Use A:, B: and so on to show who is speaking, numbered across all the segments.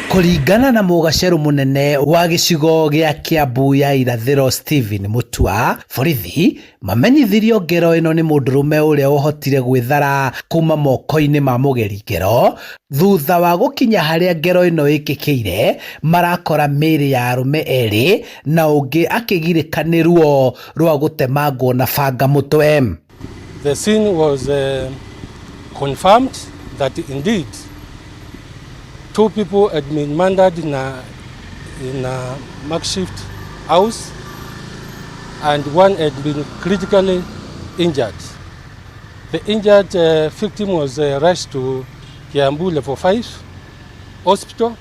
A: Kũringana na mũgacerũ mũnene wa gĩcigo gĩa Kiambu ya irathĩro Stephen Mutua, borithi mamenyithirio ngero ĩno nĩ mũndũrũme ũrĩa ũhotire gwĩthara kuma moko-inĩ ma mũgeri ngero thutha wa gũkinya harĩa ngero ĩno ĩkĩkĩire marakora mĩĩrĩ ya arũme erĩ na ũngĩ akĩgirĩka nĩ ruo rwa gũtemangwo na banga mũtwe.
B: The scene was confirmed that indeed two people had been murdered in a makeshift house and one had been critically injured. The injured victim was rushed to Kiambu Level 5 Hospital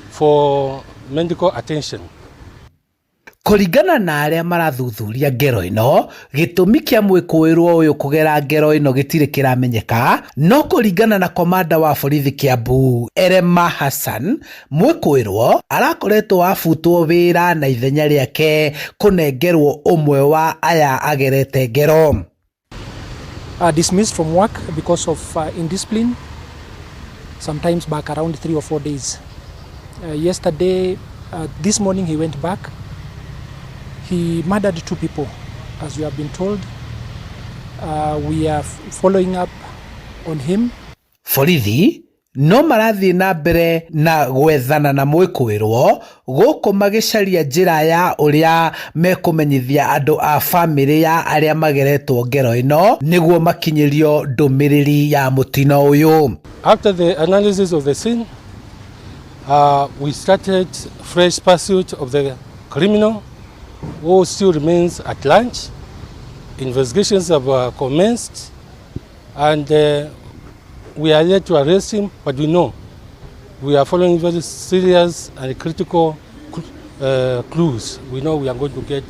B: for medical attention.
A: Kũringana na arĩa marathuthuria ngero ĩno, gĩtũmi kĩa mwĩkũĩrwo ũyũ kũgera ngero ĩno gĩtirĩ kĩramenyeka, no kũringana na komanda wa borithi Kiambu Erema Hassan, mwĩkũĩrwo arakoretwo abutwo wĩra na ithenya rĩake kũnengerwo ũmwe wa aya agerete ngero.
C: Dismissed from work because of indiscipline, sometimes back around 3 or 4 days. Yesterday, this morning he went back. He murdered two people, as we have been told. We are following up on him.
A: Borithi no marathiĩ na mbere na gwethana na mwĩkũĩrwo gũkũ magĩcaria njĩra ya ũrĩa mekũmenyithia andũ a bamĩrĩ ya arĩa mageretwo ngero ĩno nĩguo makinyĩrio ndũmĩrĩri ya mũtino ũyũ.
B: After the analysis of the scene, we started fresh pursuit of the criminal who still remains at large. Investigations have commenced and we are yet to arrest him, but we know we are following very serious and critical clues. We know we are going to get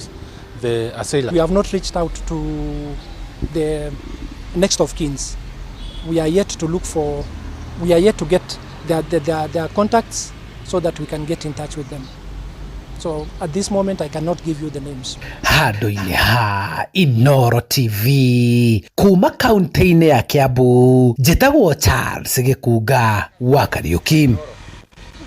B: the assailant.
C: We have not reached out to the next of kins. We are yet to look for, we are yet to get their contacts so that we can get in touch with them. So at this moment, I cannot give you the names.
A: Handũ-inĩ ha Inoro TV kuma kaunti-inĩ ya Kiambu, njĩtagwo Charles Gĩkunga wa Kariũki.